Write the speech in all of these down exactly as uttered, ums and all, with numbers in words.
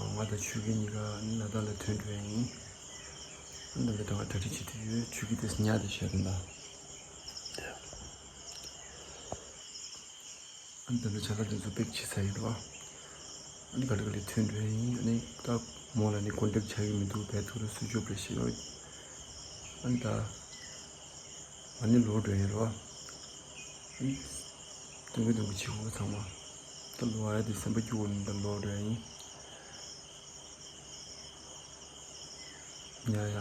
ང་དང་ཆོས་སྐྱིད་གཉིས་ཀ་ནི་ལ་དྭགས་ལ་ཐོན་འགྲོ་ཡ་ཡིན། ཨ་ནི་ད་ལྟ་ང་གྲ་སྒྲིག་བྱེད་དུ་ཡོད། ཆོས་སྐྱིད་དེ་ཉལ་བསྡད་བཞག་འདུག་ད། ཨ་ནི་ད་ལྟ་ཅ་ལག་དེ་ཚོ་པེག་བྱས་ཚར་ཡོད་རེད་བ། ཨ་ནི་ག་ལེ་ག་ལེ་ཐོན་འགྲོ་ཡ་ཡིན། ཨ་ནི་ད་མོ་ལ་ནི་ཀོན་ཊེག་བྱ་གི་མི་འདུག་བས་ཐུག་ར་སུ་ཅོབ་རེ་ཞིག་ཡོད། ཨ་ནི་ད། ང་ནི་ལོག་འགྲོ་ཡིན་རོ། སྟོན་གི་སྟོན་གི་བྱེད་དགོས་ཚང་མ། ད་ལོག་ཡ་དེ་སེམས་པ་སྐྱིད་པོ་མིན། ད་ལོག་འགྲོ་ཡ་ཡིན། ཡ་ཡ།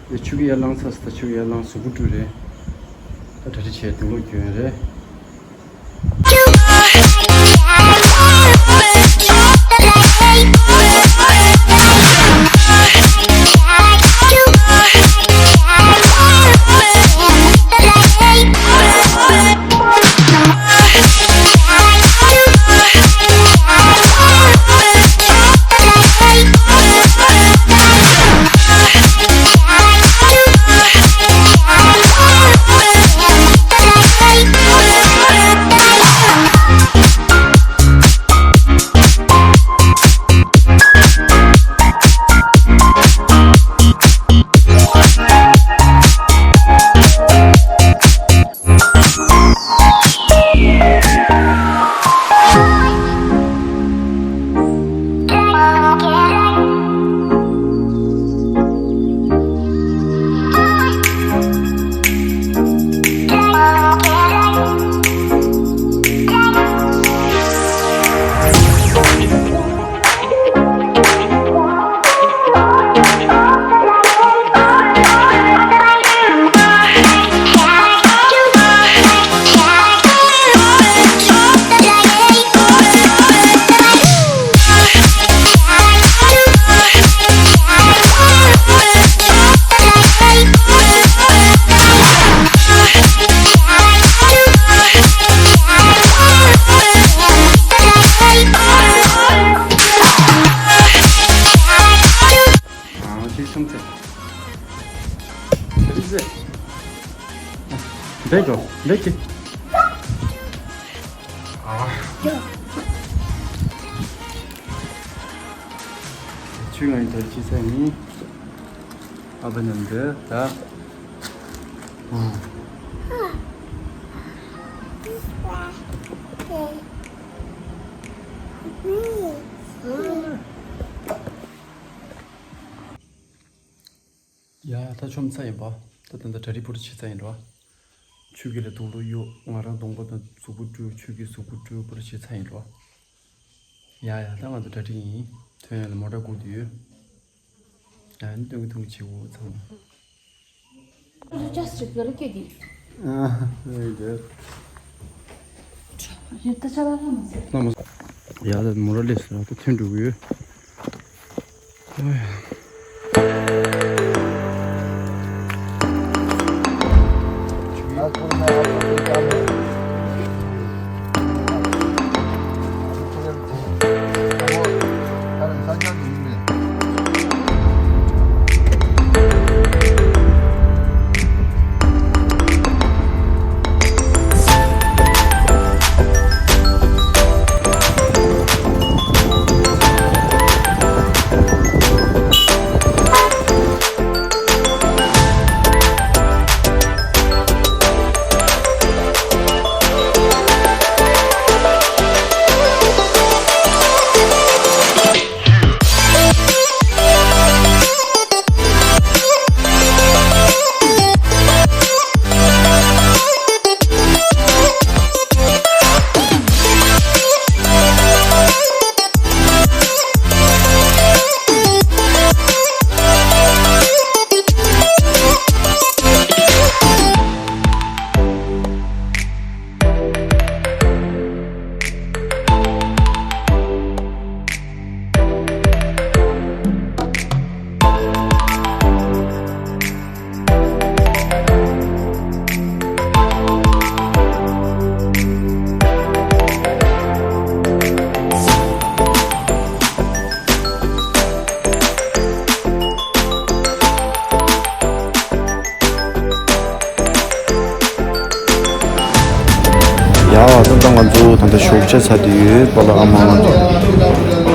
དེ་ཆུ་གི་ཡར་ལངས་ཚར་སོང་། ད་ཆུ་གི་ཡར་ལངས་གཟུགས་པོ་བཀྲུས་རེད། ད་གྲ་སྒྲིག་བྱས་དུང་ལོག་རྒྱུ་ཡིན་རེད། ཨ་ཅེ་སོང་ཚེ། ཨ་ཅེ་ཚེ། འདི་གོ་འདི་ཀི། ཨ། ཆུ་ང་ཡི་ད་ཅི་ས་ཡིན། ཨ་བ་ནམ་འདི་ད། ཨ། ཡ་ད་ཆོམ་ཚ་ཡིན་པ། ད་ད་ད་གྲ་སྒྲིག་པུ་རུ་བྱེད་ཚ་ཡིན་རོ། ཆུ་གི་ལ་དུང་ལོ་གཡོ། ང་རང་གདོང་པ་དང་གཟུགས་པོ་བཀྲུས། ཆུ་གི་གཟུགས་པོ་བཀྲུས། པུ་རུ་བྱེད་ཚ་ཡིན་རོ། ཡ་ཡ་ད་ང་ཚོ་གྲ་སྒྲིག་ཡིན། ཐོན་ཡ་ལ་མོ་ཊ་སྒུག་བསྡད་ཡོད། ཡ་ནི་སྟོན་གི་ཐུང་གི་བྱེད་དགོས་ཚང་མ། Just reply ལ་སྐད་འདི། ཨ་ཨེ་འདྲ། རེད་ད་ཆ་ལ་ལྷ་མ་ཟེར། ལྷ་མ་ཟེར། ཡ་ད་མོ་ར་ལས་སོང་ད་ཐོན་འགྲོ་གི་ཡོད། ཨོ་ཡ། ཡ་ད་ལྟ་ང་ཚོ་ད་ལྟ་ཞོགས་ཇ་ཟ་བསྡད་ཡོད། པཱ་ལགས་ཨ་མ་ང་ཚོ།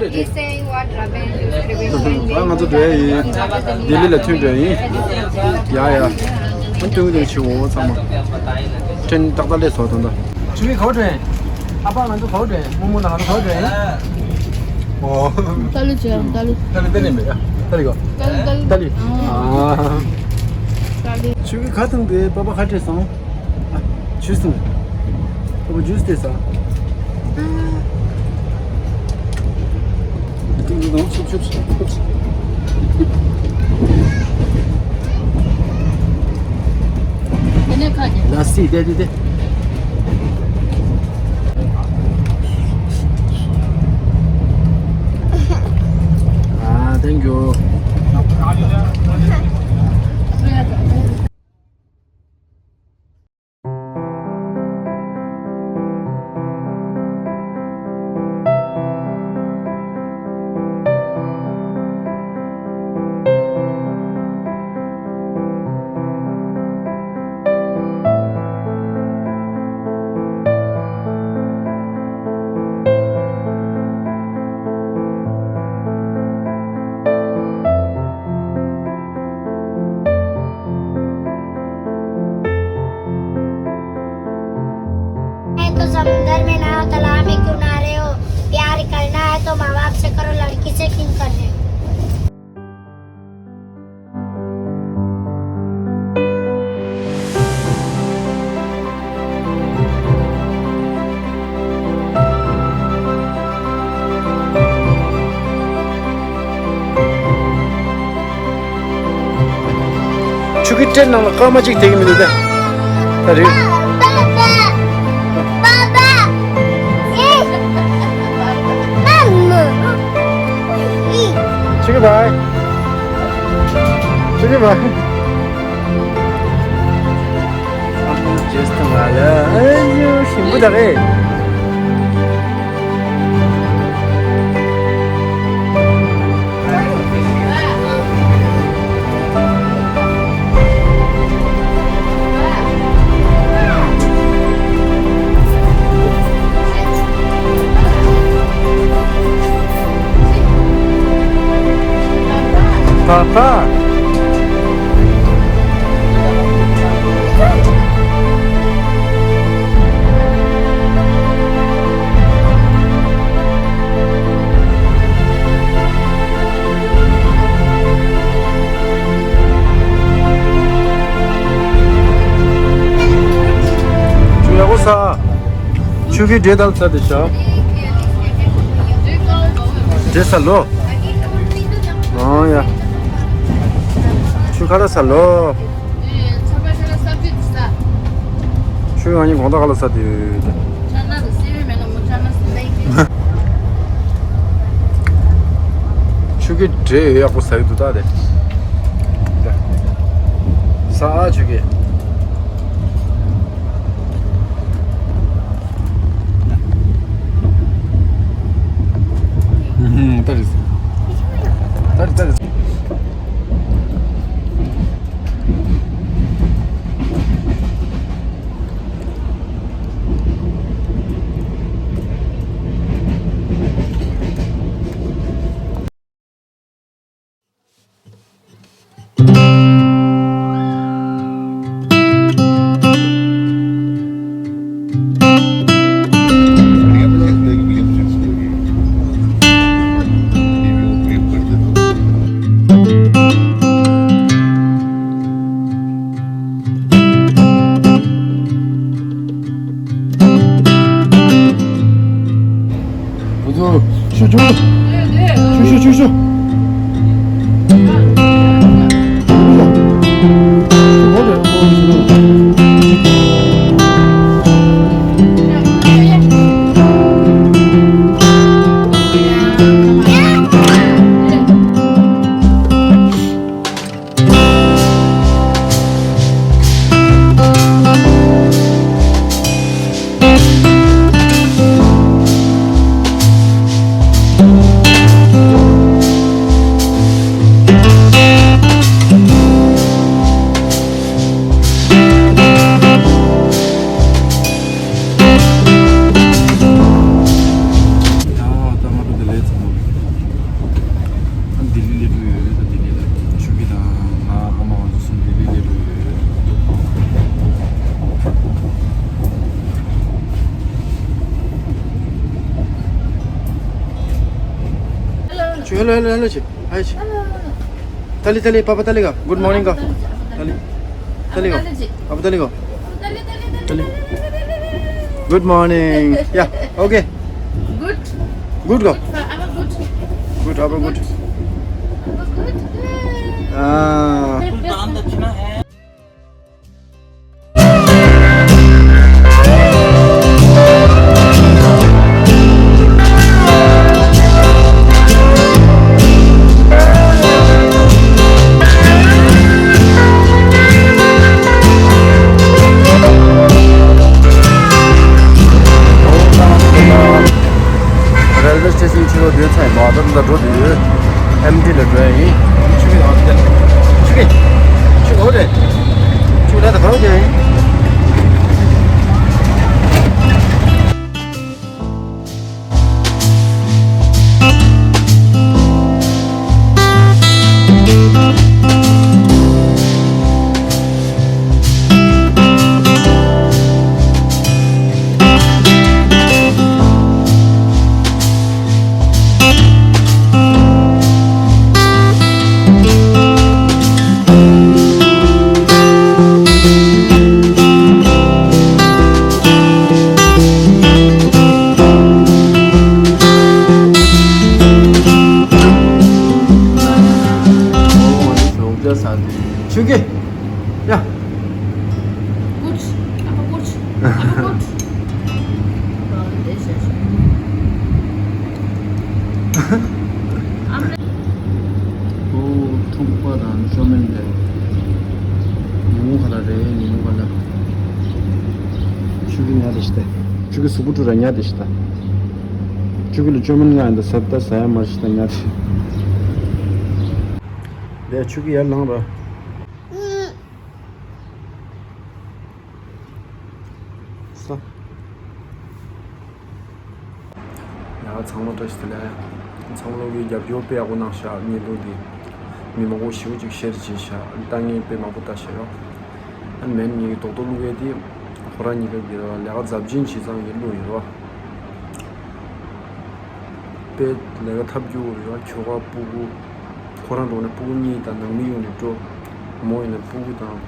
རེད་དེ། He's saying what Ramesh is craving for. ཨ། ང་ཚོ་འགྲོ་ཡ་ཡིན། ལྡི་ལི་ལ་ཐོན་འགྲོ་ཡ་ཡིན། ཡ་ཡ། ཨ། ཐོན་འགྲོ་ཆེ་བོ་ཚང་མ། ཕྲན་ཏག་ཏག་ལས་སོ་དང་ད། ཆུ་བི་ག་པར་འགྲོ་ཡིན། ཨ་ཕ་ང་ཚོ་ག་པར་འགྲོ་ཡིན། རྨོ་མོ་དང་ང་ཚོ་ག་པར་འགྲོ་ཡིན། ཨོ། ཏ་ལི་ཅི་ཡང་ཏ་ལི། ཏ་ལི་ཏ་ལི་མེད་ཡ། ཏ་ལི་གོ། ཏ་ལི་ཏ་ལི། ཏ་ལི། ཨ། ཏ་ལི། ཆུ་བི་ག་བཏང་དེ་པ་པ་ག་སྤྲད་སོང་། ཨ། ཇུས་ནི། ཨོ། ཇུས་དེ་ཟ། ཏིང་ཏིང་ཏིང་། ཆུབ་ཆུབ་ཆུབ། དེ་ནས་ཁ་ཉན། ལ་སི་དེ་དེ་དེ། ཨ། Thank you། ཊེན་ནང་ལ་སྐར་མ་གཅིག་བསྡད་ཀྱི་མི་འདུག་ད། ད་རེད། ཆུ་གི་བའི། ཆུ་གི་བའི། རྗེས་སུ་ང་ལ་ཨ་ཡོ་ཞིམ་པོ་ད་རེད། པ་པ། ཆུ་ཡག་པོ་ཟ། ཆུ་གི་འདྲེ་དང་ས་དེ་ཤ། འདྲེ་ས་ལོ། ཨང་ཡ། ཆུ་ཁ་ལ་ས་ལོ། ཆུ་ཡང་ཉིན་གོང་ད་ག་ལ་ས་དེ་ཡོད། ཆུ་གི་འདྲེ་ཡོད་ཡག་པོ་ཟ་གི་འདུག་ད་དེ། ས་ཨ་ཆུ་གི། ད་རེད། ད་རེད་ད་རེད། ཡང་ད་ང་ཚོ་འདི་ལས་ཚང་མ། ལྡི་ལི་སླེབས་འགྲོ་ཡོད་རེད། ད་ལྡི་ལི་ལ་ཆུ་སྐྱིད་དང་ང་ཨ་མ་ང་ཚོ་གསུམ་ལྡི་ལི་སླེབས་འགྲོ་ཡོད་རེད། ཆུ་ཧེ་ལོ་ཧེ་ལོ་ཧེ་ལོ་ཆེ་ཧའི་ཆེ། ཏཱ་ལི་ཏཱ་ལི་པཱ་པཱ་ཏཱ་ལི་ག། Good morning ག། ཏཱ་ལི་ཏཱ་ལི་ག། པཱ་པཱ་ཏཱ་ལི་ག། ཏཱ་ལི། Good morning. Yeah, okay. Good. Good ག། Good, how about good? ཨ། རེལ་ཝེ་སི་ཊེ་ཤན་ཕྱི་ལོགས་སྡོད་ཚར་ཡིན་པ། ད་ད་འགྲོ་དུས་ཨེམ་ཊི་ལ་འགྲོ་ཡ་ཡིན། ཆུ་གི་ཆུ་གི་ཆུ་འོ་རེད། ཆུ་ལ་ད་ག་རོ་རྒྱག་ཡིན། ཆུ་གི། ཨོ། ཐུག་པ་དང་ཅོ་མིན་དེ། ཉིན་མོ་ག་ལ་རེད། ཉིན་མོ་ག་ལ། ཆུ་གི་ཉ་དེ་ཤི་ཏེ། ཆུ་གི་སུ་བུ་ཀྲུ་ར་ཉ་དེ་ཤི་ཏ། ཆུ་གི་ལ་ཅོ་མིན་ང་འདི་ཟབ་ཏ་ཟ་ཡ་མ་ཤི་ཏ་ཉ་དེ། དེ་ཆུ་གི་ཡར་ལངས་ར། ས། ཡ། ཚང་མ་བཀྲ་ཤིས་བདེ་ལེགས། ཚང་མ་ལོ་གི་རྒྱབ་སྐྱོར་དཔེ་ཡག་པོ་གནང་ཤག་བརྙན་ཐུང་འདི་མི་མང་པོ་ཞེ་པོ་ཅིག་ཤེར་བྱས་ཤག་ལྟ་མཁན་དཔེ་མང་པོ་ལྟ་ཤག་ཡོད། ཨ་ནི་མན་ངའི་རྡོག་རྡོག་བླུག་ཡས་དེ་ཁོ་རང་གཉིས་ཀ་གི་ལས་ཀ་ཚབས་ཆེན་བྱེད་ཙང་གི་བླུག་ཡོད་རོ། དཔེ་ལས་ཀ་ཐབས་སྐྱོ་བོ་རེད་བ། ཁྱོ་ག་སྤུ་གུ། ཁོ་རང་འགྲོ་ན་སྤུ་གུ་གཉིས་དང་ནང་མི་གཡུག་ནས་འགྲོ། མོ་ཡིན་ན་སྤུ་གུ་དང་།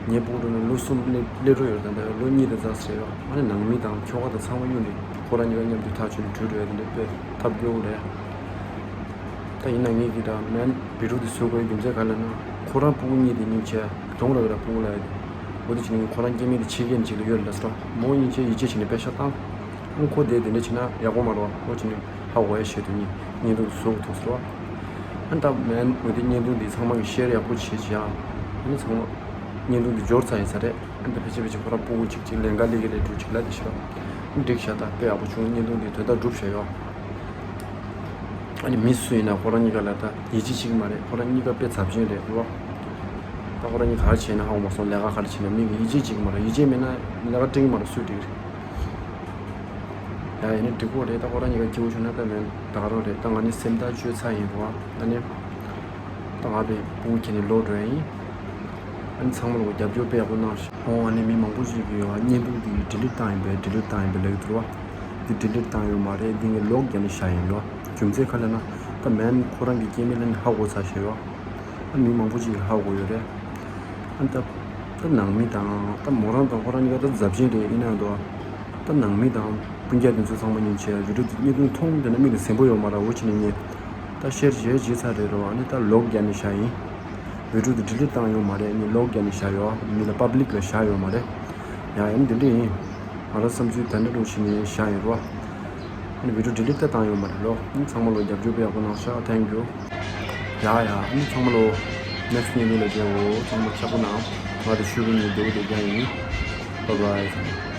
ངའི་སྤུ་གུ་འགྲོ་ན་ལོ་གསུམ་སླེབས་སླེབས་འགྲོ་ཡོད་དང་། ད་ལོ་གཉིས་དང་ཙམ་རེད་བ། ཨ་ནི་ནང་མི་དང་ཁྱོ་ག་དང་ཚང་མ་གཡུག་ནས་ཁོ་རང་གཉིས་ཀ་མཉམ་དུ་ཐག་ཆོད་ནས་བྲོས་འགྲོ་ཡ་དེ་འདྲ་དཔེ་ཐབས་སྐྱོ་བོ་རེད། ད་ཡིན་ན་ངས་གི་ད་མན་བི་ཌིའོ་དེ་བཟོ་དགོས་རྒྱུ་མཚན་ག་ལ་ན། ཁོ་རང་སྤུ་གུ་གཉིས་དེ་སྙིང་རྗེ་གདོང་ར་གི་ར་སྤུ་གུ་ལ་ཡོད་དེ། འོ་དེ་བྱས་ནས་ཁོ་རང་སྐྱེ་དམན་དེ་ཕྱི་རྒྱལ་ནས་ཅིག་ལ་ཡོད་རེད་ལ་སོ། མོ་སྙིང་རྗེ་ཡིད་ཆེས་བྱས་ནས་དཔེ་ཤ་བཏང་། ཨང་ཁོ་དེ་དེ་འདྲ་བྱས་ན་ཡག་པོ་མ་རེད་བ། འོ་བྱས་ནས་ཧ་གོ་ཡ་ཞེས་དུ་ཉིན་བརྙན་ཐུང་བཟོ་དགོས་ཐུག་ཟེར་བ། ཨ་ད་མན་འོ་དེ་བརྙན་ཐུང་དེ་ཚང་མ་གི་ཤེར་ཡག་པོ་བྱེད་ཅིག་ཨ། ཨ་ནི་ཚང་མ་བརྙན་ཐུང་དེ་འབྱོར་ཚར་ཡིན་ས་རེད། ཨ་ད་ཕལ་ཆེར་ཕལ་ཆེར་ཁོ་རང་སྤུ་གུ་གཅིག་གཅིག་ལེན་ག་ལེ་གི་ལེ་འགྲོ་གཅིག་ལ་དེ་ཤི་ར། འགྲིག་ཤག་ད་དཔེ་ཡག་པོ་བྱུང་། བརྙན་ཐུང་དེ་དོན་དག་འགྲུབ་ཤག་ཡོད། ཨ་ནི་མི་སུ་ཡིན་ན་ཁོ་རང་གཉིས་ཀ་ལ་ད་ཡིད་ཆེས་བྱེད་ཀྱི་མ་རེད། ཁོ་རང་གཉིས་ཀ་དཔེ་ཚབས་ཆེན་རེད་རེད་བ། ད་ཁོ་རང་གཉིས་ག་རེ་བྱས་ན་ཧ་གོ་མ་སོང་། ལས་ཀ་ག་རེ་བྱས་ན་མི་གི་ཡིད་ཆེས་བྱེད་ཀྱི་མ་རེད། ཡིད་ཆེས་མེད་ན་ལས་ཀ་སྤྲད་ཀྱི་མ་རེད། སུས་སྒྲིག་རེད། ཡ་ཡིན་ན་འགྲིག་གོ་རེད། ད་ཁོ་རང་གཉིས་ཀ་སྐྱིད་པོ་བྱུང་ན་ད་མེད་ད་ག་རང་རེད། ད་ང་ནི་སེམས་ཐག་གཅོད་ཚར་ཡིན་རེད་བ། ཨ་ནི་ད་ང་དཔེ་སྤུ་གུ་ཁྱེར་ནས་ལོག་འགྲོ་ཡ་ཡིན། ཨ་ནི་ཚང་མ་ལ་རྒྱབ་སྐྱོར་དཔེ་ཡག་པོ་གནང་ཤག་ཨོ་ཨ་ནི་མི་མང་པོ་ཞིག་གིས་བརྙན་ཐུང་འདི་ཌི་ལིཊ་བཏང་ཡིན་པས། ཌི་ལིཊ་བཏང་ཡིན་པས་ལབ་ཀྱི་འདུག་ར་བ། འདི་ཌི་ལིཊ་བཏང་ཡོད་མ་རེད། འདི་ངས་ལོག་རྒྱག་ནས་བཞག་ཡིན་ར་བ། རྒྱུ་མཚན་ག་ལ་ན། ད་མན་ཁོ་རང་གི་སྐྱེ་དམན་ལ་ནི་ཧ་གོ་ཚར་ཤག་ཡོད། ཨ་མི་མང་པོ་ཞིག་གིས་ཧ་གོ་ཡོད་རེད། ཨ་ད་ད་ནང་མི་དང་ད་མོ་རང་དང་ཁོ་རང་གཉིས་ཀ་ད་རྫབ་ཆེན་རེད། ཡིན་ནའང་དོ། ད་ནང་མི་དང་སྤུན་ཀྱག་དེ་ཚོ་ཚང་མ་ཉིན་བྱས་བི་ཌིའོ་དེ་བརྙན་ཐུང་མཐོང་དེ་ན་མིག་ལ་གཟན་པ་ཡོད་མ་རེད། འོ་བྱས་ནས་ངས་ད་ཤེར་བྱས་བྱས་ཚར་རེད་རོ། ཨ་ནི་ད་ལོག་རྒྱག་ནས་བཞག་ཡིན། བི་ཌིའོ་དེ་ཌི་ལིཊ་བཏང་ཡོད་མ་རེད། ངས་ལོག་རྒྱག་ནས་བཞག་ཡོད། མི་ལ་པབ་ལིག་ལ་བཞག་ཡོད་མ་རེད། ཡ་ཡིན་དེ་འདྲ་ཡིན། ང་རང་བསམ་ཚུལ་དེ་འདྲ་རུ་བྱས་ནས་བཞག་ཡིན་རོ། ཨ་ནི་བི་ཌིའོ་ཌི་ལིཊ་ད་བཏང་ཡོད་མ་རེད་ལོ། ཨ་ནི་ཚང་མ་ལོ་རྒྱབ་སྐྱོར་དཔེ་ཡག་པོ་གནང་ཤག Thank you། ཡ་ཡ། ཨ་ནི་ཚང་མ་ལོ་ནེགསི་བརྙན་ཐུང་ལ་མཇལ་འོ། ཚང་མ་ཁྱབ་པོ་གནང་། ང་དང་ཤུ་གུ་གཉིས་སྡེའུ་སྡེ་རྒྱག་ཡིན། Bye bye།